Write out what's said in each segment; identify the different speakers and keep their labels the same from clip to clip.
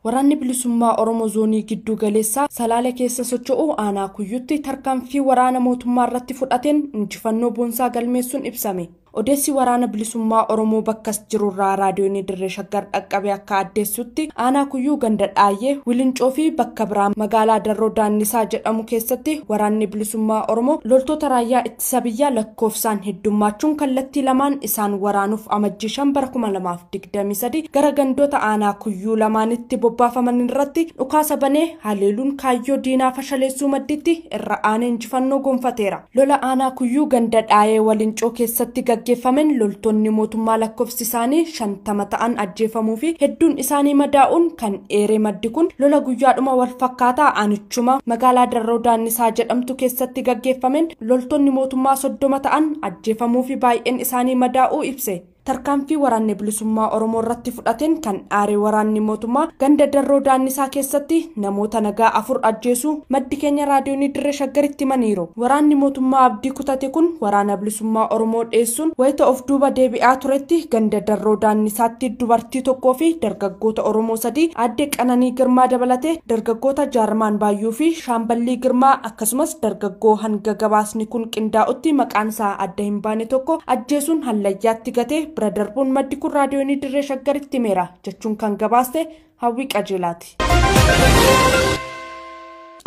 Speaker 1: Waraanni bilisummaa Oromoo zoonii giddu galeessaa Salaale keessa socho'u aanaa Kuyyutti tarkaanfii waraana mootummaa irratti fudhateen injifannoo boonsaa galmeessuun ibsame. Odeessi waraana bilisummaa Oromoo bakkas jirurraa raadiyoon Dirree Shaggar dhaqqabe akka addeessutti aanaa Kuyyuu ganda Dhaayyee Wilincoo fi bakka biraa magaalaa Darroo Daannisaa jedhamu keessatti waraanni bilisummaa Oromoo loltoota raayyaa ittisa biyyaa lakkoofsaan heddummachuun kallattii lamaan isaan waraanuuf amajjii 5 bara 2023 gara gandoota aanaa Kuyyuu lamaanitti bobbaafaman irratti dhukaasa banee haleeluun kaayyoo diinaa fashaleessuu madditti irra aanee injifannoo gonfateera. Lola aanaa Kuyyuu ganda Dhaayyee Wilincoo keessatti gaggeeffamen loltoonni mootummaa lakkoofsi isaanii 50 ta'an ajjeefamuu fi hedduun isaanii madaa'uun kan eeree maddi kun lola guyyaadhuma wal fakkaataa aanichuma magaalaa Darroo Daannisaa jedhamtu keessatti gaggeeffamen loltoonni mootummaa 30 ta'an ajjeefamuu fi baay'een isaanii madaa'uu ibse. Tarkaanfii waraanni bilisummaa Oromoo irratti fudhateen kan aaree waraanni mootummaa ganda Darroo Daannisaa keessatti namoota nagaa 4 ajjeesuu maddi keenya raadiyoon Dirree Shaggaritti himaniiru. Waraanni mootummaa abdii kutate kun waraana bilisummaa Oromoo dheessuun wayita of duuba deebi'aa turetti ganda Darroo Daannisaatti dubartii tokkoo fi dargaggoota Oromoo 3 aadde Qananii Girmaa dabalatee dargaggoota Jaarmaan Baayyuu fi Shaamballii Girmaa akkasumas dargaggoo hanga gabaasni kun qindaa'utti maqaan isaa adda hin baane tokko ajjeesuun hallayyaatti gatee bira darbuun maddi kun raadiyoon Dirree Shaggaritti himeera jechuun kan gabaaste Hawwii Qajeelaati.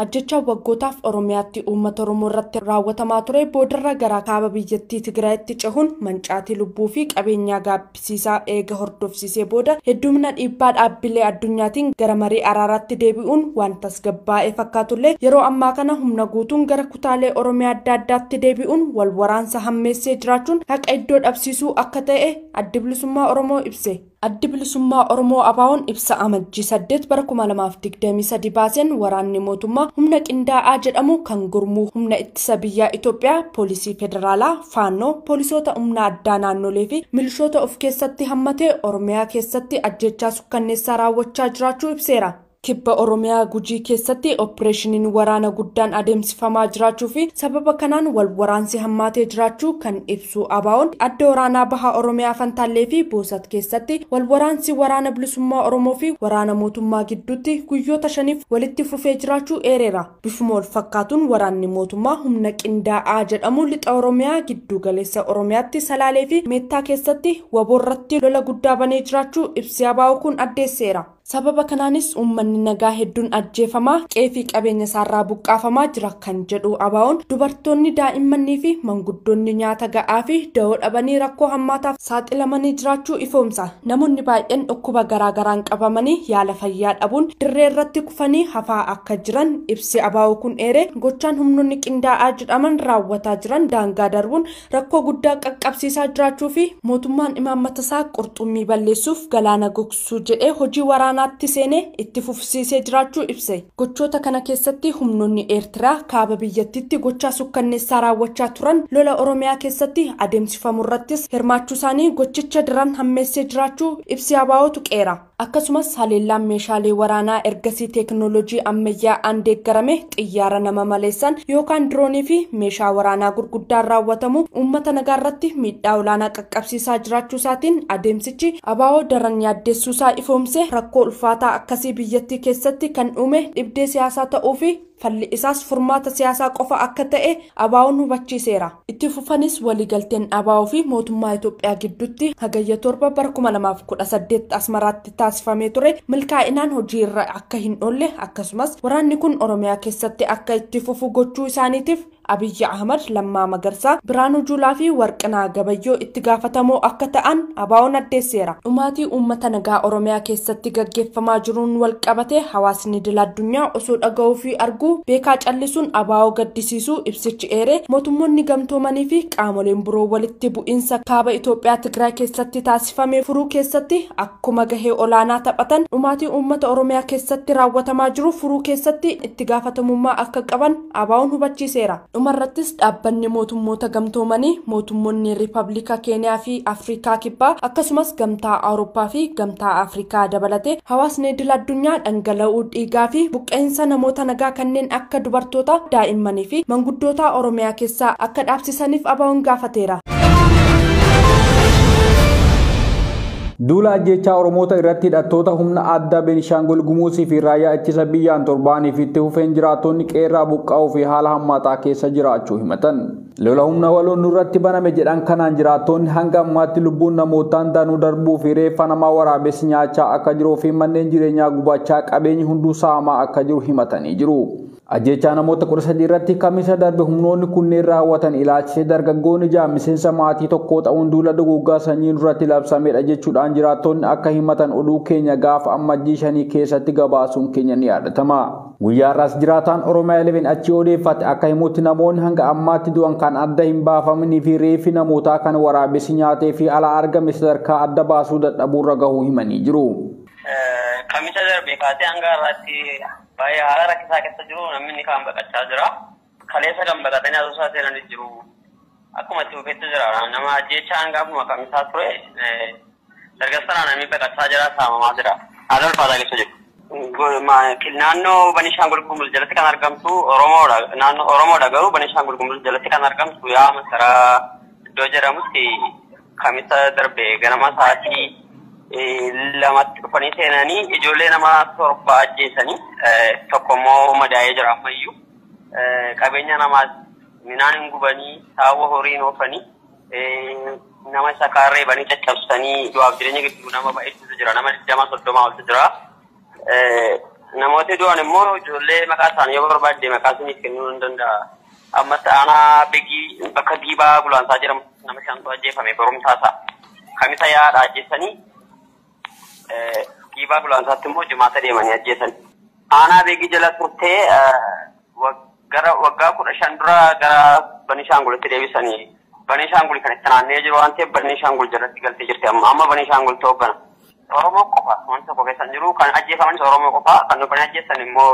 Speaker 1: Ajjechaa waggootaaf Oromiyaatti uummata Oromoo irratti raawwatamaa ture boodarra gara kaaba biyyattii Tigraayitti cehuun mancaatii lubbuu fi qabeenyaa gaabbisiisaa eega hordofsiisee booda heddumina dhiibbaa dhaabbilee addunyaatiin gara marii araaraatti deebi'uun waan tasgabbaa'ee fakkaatullee yeroo ammaa kana humna guutuun gara kutaalee Oromiyaa adda addaatti deebi'uun wal waraansa hammeessee jiraachuun haqa iddoo dhabsiisuu akka ta'e addi bilisummaa Oromoo ibse. Addi bilisummaa Oromoo ABO'n ibsa amajjii 8 bara 2023 baaseen waraanni mootummaa humna qindaa'aa jedhamu kan gurmuu humna ittisa biyyaa Itoophiyaa, poolisii federaalaa, faannoo, poolisoota humna addaa naannolee fi milishoota of keessatti hammatee Oromiyaa keessatti ajjechaa sukkanneessaa raawwachaa jiraachuu ibseera. Kibba Oromiyaa Gujii keessatti opereeshiniin waraana guddaan adeemsifamaa jiraachuu fi sababa kanaan wal waraansi hammaatee jiraachuu kan ibsu ABO'n adda waraanaa baha Oromiyaa Fantaallee fi Boosat keessatti wal waraansi waraana bilisummaa Oromoo fi waraana mootummaa gidduutti guyyoota 5 walitti fufee jiraachuu eereera. Bifuma wal fakkaatuun waraanni mootummaa humna qindaa'aa jedhamu lixa Oromiyaa giddu galeessa Oromiyaatti Salaalee fi Meettaa keessatti waboorratti lola guddaa banee jiraachuu ibsi ABO kun addeesseera. Sababa kanaanis uummanni nagaa hedduun ajjeefamaa qe'ee fi qabeenya isaarraa buqqaafamaa jira kan jedhu ABO'n dubartoonni daa'immanii fi manguddoonni nyaata ga'aa fi da'oo dhabanii rakkoo hammaataaf saaxilamanii jiraachuu ifoomsa. Namoonni baay'een dhukkuba garaagaraan qabamanii yaala fayyaa dhabuun dirree irratti kufanii hafaa akka jiran ibsi ABO kun eere gochaan humnoonni qindaa'aa jedhaman raawwataa jiran daangaa darbuun rakkoo guddaa qaqqabsiisaa jiraachuu fi mootummaan imaammata isaa qurxummii balleessuuf galaana gogsuu jedhee hojii waraanaa naatti seenee itti fufsiisee jiraachuu ibse. Gochoota kana keessatti humnoonni Eertiraa kaaba biyyattiitti gochaa sukkanneessaa raawwachaa turan lola Oromiyaa keessatti adeemsifamu irrattis hirmaachuu isaanii gochicha daran hammeessee jiraachuu ibsi ABO tuqeera. Akkasumas haleellaan meeshaalee waraanaa ergasii teekinooloojii ammayyaa'aan deeggarame xiyyaara nama maleessan yookaan diroonii fi meeshaa waraanaa gurguddaan raawwatamu uummata nagaa irratti miidhaa olaanaa qaqqabsiisaa jiraachuu isaatiin adeemsichi ABO daran yaaddeessuusaa ifoomse rakkoo ulfaataa akkasii biyyattii keessatti kan uume dhibdee siyaasaa ta'uu fi falli isaas furmaata siyaasaa qofa akka ta'e ABO'n hubachiiseera. Itti fufanis waliigalteen ABO fi mootummaa Itoophiyaa gidduutti hagayya 7 bara 2018 Asmaraatti taasifamee ture milkaa'inaan hojii irra akka hin oolle akkasumas waraanni kun Oromiyaa keessatti akka itti fufu gochuu isaaniitiif Abiyyi Ahmad, Lammaa Magarsaa, Biraanuu Juulaa fi Warqinaa Gabayyoo itti gaafatamoo akka ta'an ABO'n addeesseera. Dhumaatii uummata nagaa Oromiyaa keessatti gaggeeffamaa jiruun wal qabate hawaasni idil addunyaa osoo dhaga'uu fi arguu beekaa callisuun ABO gaddisiisuu ibsichi eere mootummoonni gamtoomanii fi qaamoleen biroo walitti bu'iinsa kaaba Itoophiyaa Tigraay keessatti taasifame furuu keessatti akkuma gahee olaanaa taphatan dhumaatii uummata Oromiyaa keessatti raawwatamaa jiru furuu keessatti itti gaafatamummaa akka qaban ABO'n hubachiiseera. Dhumarrattis dhaabbanni mootummoota gamtoomanii mootummoonni Riippaabilika Keeniyaa fi Afrikaa Kibbaa akkasumas gamtaa Awurooppaa fi gamtaa Afrikaa dabalatee hawaasni idil addunyaa dhangala'uu dhiigaa fi buqqeensa namoota nagaa kanneen akka dubartoota, daa'immanii fi manguddoota Oromiyaa keessaa akka dhaabsisaniif ABO'n gaafateera.
Speaker 2: Duula ajjechaa Oromoota irratti hidhattoota humna addaa Beenishaangul Gumuuzii fi raayyaa ittisa biyyaan torbaaniif itti fufeen jiraattonni qeerraa buqqaa'uu fi haala hammaataa keessa jiraachuu himatan. Lola humna waloon nurratti baname jedhan kanaan jiraattonni hanga ammaatti lubbuun namootaan danuu darbuu fi reeffa namaa waraabessi nyaachaa akka jiruu fi manneen jireenyaa gubachaa qabeenyi hunduu saamaa akka jiru himatanii jiru. Ajjechaa namoota 13 irratti kamisa darbe humnoonni kunneen raawwatan ilaalchisee dargaggoonni ja'a miseensa maatii tokkoo ta'uun duula duguuggaa sanyii irratti labsamedha jechuudhaan jiraattonni akka himatan oduu keenya gaafa Ammajjii 5 keessatti gabaasuun keenya ni yaadatama. Guyyaa har'aas jiraataan Oromiyaa 11 achi odeeffate akka himutti namoonni hanga ammaatti du'an kan adda hin baafamnii fi reeffi namootaa kan waraabessi nyaatee fi alaa argame sadarkaa adda baasuu dadhabuurra gahuu himanii jiru.
Speaker 3: Kamisa darbe kaasee hanga har'aatti baay'ee haala rakkisaa keessa jiru, namni kaan baqachaa jira. Kaleessa kan baqatanii Asoosaa seenanii jiru. Akkuma itti fufetti jira. Nama ajjeechaa hanga akkuma kamisaa ture dargaggeessanaa namni baqachaa jira, saamamaa jira. Haala ulfaataa keessa jiru. Naannoo Beenishaangul Gumuz jalatti kan argamtu Oromoodha. Naannoo Oromoodha garuu Beenishaangul Gumuz jalatti kan argamtu yaa Masaraa iddoo jedhamutti kamisa darbe ganama sa'aatii 2tti dhufanii seenanii ijoollee nama 7 ajjeesanii, tokko immoo madaa'ee jira ammayyuu. Qabeenya namaas midhaan hin gubanii, saawwa horii hin oofanii, nama isa kaan reebanii caccabsanii du'aaf jireenya gidduu nama baay'eetu jira. Nama 20 30 oltu jira. Namooti du'an immoo ijoollee maqaa isaanii yoo barbaadde maqaa isiniif kennuu hin danda'a. Ammas aanaa Begii bakka Giibaa Gulaansaa jedhamu nama 5tu ajjeefame barumsaa isaa. Kamisa yaadha ajjeesanii Giibaa Gulaansaatti immoo jimaata deemanii ajjeesan. Aanaa Beegii jala turtee gara waggaa 15 dura gara Beenishaangulitti deebisanii. Beenishaangul kan itti naanna'ee jiru waan ta'eef Beenishaangul jalatti galtee jirti amma. Amma Beenishaangul hooggana. Oromoo qofa wanti tokko keessa hin jiru, kan ajjeefamanis Oromoo qofa, kan dhufanii ajjeessan immoo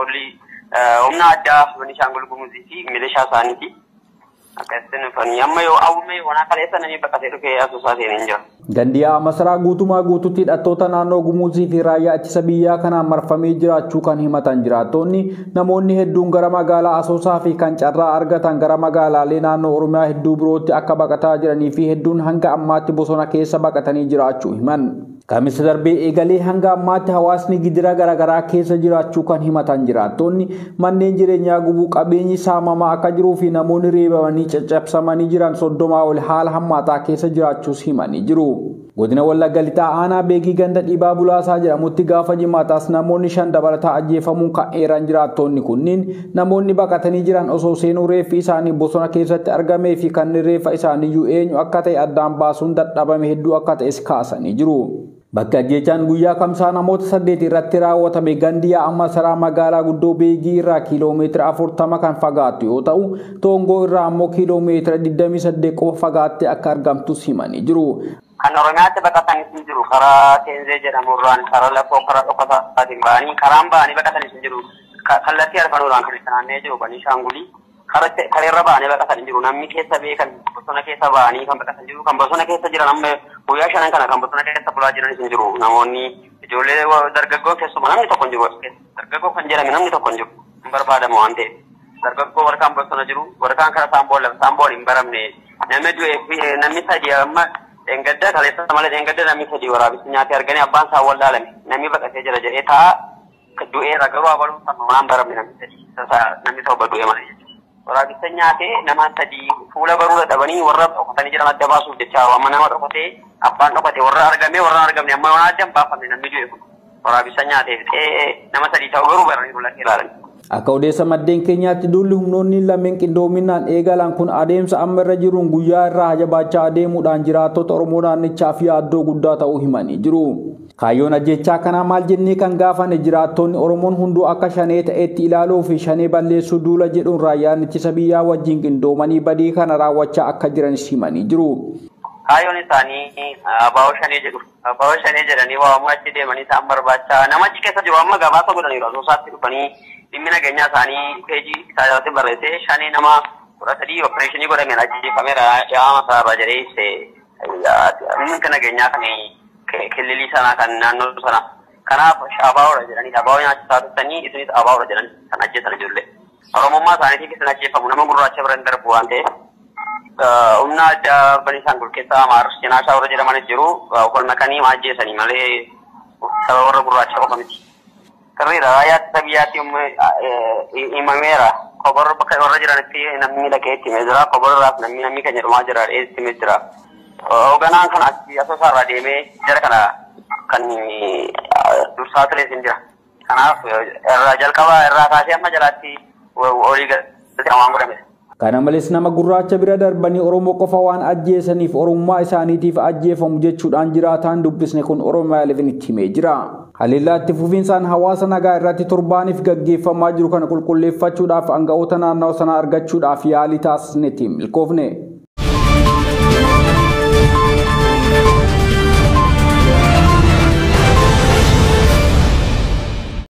Speaker 3: humna addaa Beenishaangul Gumuzii fi milishaa isaaniiti. Akkasitti dhufanii amma yoo awwame waan kaleessa namni baqatee dhufee Asoosaa seenee hin jiru.
Speaker 2: Gandiyaa Masaraa guutumaa guutuutti hidhattoota naannoo Gumuzii fi raayyaa ittisa biyyaa kanaan marfamee jiraachuu kan himatan jiraattonni, namoonni hedduun gara magaalaa Asoosaa fi kan carraa argatan gara magaalaalee naannoo Oromiyaa hedduu birootti akka baqataa jiranii fi hedduun hanga ammaatti bosona keessa baqatanii jiraachuu himan. Kamisa darbee eegalee hanga ammaatti hawaasni gidira garaagaraa keessa jiraachuu kan himatan jiraattonni, manneen jireenyaa gubuu, qabeenyi saamamaa akka jiruu fi namoonni reebamanii caccabsamanii jiran 30 ol haala hammaataa keessa jiraachuus himanii jiru. Godina Wallagga Lixaa aanaa Beegii ganda Dhiibaa Bulaasaa jedhamutti gaafa jimaataas namoonni 5 dabalataa ajjeefamuun kan eeran jiraattonni kunniin, namoonni baqatanii jiran osoo seenuu reeffi isaanii bosona keessatti argamee fi kan reeffa isaaniiyyuu eenyu akka ta'e addaan baasuun dadhabame hedduu akka ta'es kaasanii jiru. Bakki ajjeechaan guyyaa kamsaa namoota 8 irratti raawwatame Gandiyaa Masaraa magaalaa guddoo Beegii irraa kiiloomeetira 40 kan fagaattu yoo ta'u, Toongoo irraa ammoo kiiloomeetira 28 qofa fagaattee akka argamtus himanii jiru.
Speaker 3: Kan Oromiyaatti baqatanis hin jiru, karaa Teenzee jedhamu irraan karaa lafoo karaa dhokataatiin ba'anii karaan ba'anii baqatanis hin jiru. Kallattii arfanuudhaan kan itti naanna'ee jiru Beenishaangulii. Kareerra ba'anii baqatan hin jiru. Namni keessa beekan bosona keessa ba'anii kan baqatan jiru. Kan bosona keessa jiran amma guyyaa 5 kana kan bosona keessa bulaa jiranis hin jiru. Namoonni ijoollee dargaggoo keessumaa namni tokko hin jiru. Dargaggoo kan jedhame namni tokko hin jiru. Hin barbaadamu waan ta'eef. Dargaggoo warqaan bosona jiru. Warqaan karaa saamboo lafa saamboon hin baramne. Namni du'ee fi namni 3 amma dheengadda kaleessa malee dheengadda namni 3 waraabessi nyaatee arganii abbaan isaa wallaalame. Namni baqatee jira jedhee ta'a du'eera garuu abaluu waan baramne namni 3 namni 7 du'e malee jechuudha. Waraabessa nyaatee nama 3 fuula baruu dadhabanii warra dhokatanii jiran adda baasuuf jecha amma nama dhokatee abbaan dhokate warra argame warra argamne amma waan adda hin baafamne namni du'e kun waraabessa nyaatee nama 3 ta'u garuu baranii fuula ilaalan.
Speaker 2: Akka odeessa maddeen keenyaatti duulli humnoonni lameen qindoominaan eegalan kun adeemsa amma irra jiruun guyyaa irraa jabaachaa adeemuudhaan jiraattota Oromoo naannichaaf yaaddoo guddaa ta'uu himanii jiru. Kaayyoon ajjechaa kanaa maal jennee kan gaafanne jiraattonni Oromoon hunduu akka shanee ta'etti ilaaluu fi shanee balleessuu duula jedhuun raayyaan ittisa biyyaa wajjin qindoomanii badii kana raawwachaa akka jiranis himanii jiru.
Speaker 3: Kaayyoon isaanii abaa'oo shanee jedhu. Abaa'oo shanee jedhanii waamuu achi deemanii isaan barbaachaa nama achi keessa jiru amma gabaasa godhaniiru Asoosaatti dhufanii dhimmi nageenyaa isaanii peejii isaa irratti barreessee shanee nama 13 opereeshinii godhameen ajjeefameera yaa'ama isaarraa jedhee ibse. Dhimmi nageenyaa kan kililii sanaa kan naannoo sana. Kanaaf abaa'oodha jedhanii abaa'oo nyaachisaa turtanii isinis abaa'oodha jedhanii kan ajjeesan ijoollee. Oromummaa isaaniitiif isin ajjeefamu nama gurraacha bira hin darbu waan ta'eef. Humna addaa Baniishaangul keessaa Amaar Sinaashaa warra jedhamanis jiru. Wal makanii ajjeesanii malee saba warra gurraacha qofa miti. Sirriidha, raayyaa ittisa biyyaatti himameera. Kobor bakka warra jiranitti namni dhaqee itti himee jira. Kobor irraas namni keenya dhumaa jira itti himee jira. Hoogganaan kan achi Asoosaa irraa deemee jara kana kan dursaa ture hin jira. Kanaaf irraa jalqabaa irraa kaasee amma jalaatti olii galtee waan godhame.
Speaker 2: Kana malees nama gurraacha bira darbanii Oromoo qofa waan ajjeesaniif Oromummaa isaaniitiif ajjeefamu jechuudhaan jiraataan dubbisne kun Oromiyaa 11 itti himee jira. Haleellaa itti fufiinsaan hawaasa nagaa irratti torbaaniif gaggeeffamaa jiru kana qulqulleeffachuudhaaf aanga'oota naannoo sanaa argachuudhaaf yaalii taasisnetti milkoofne.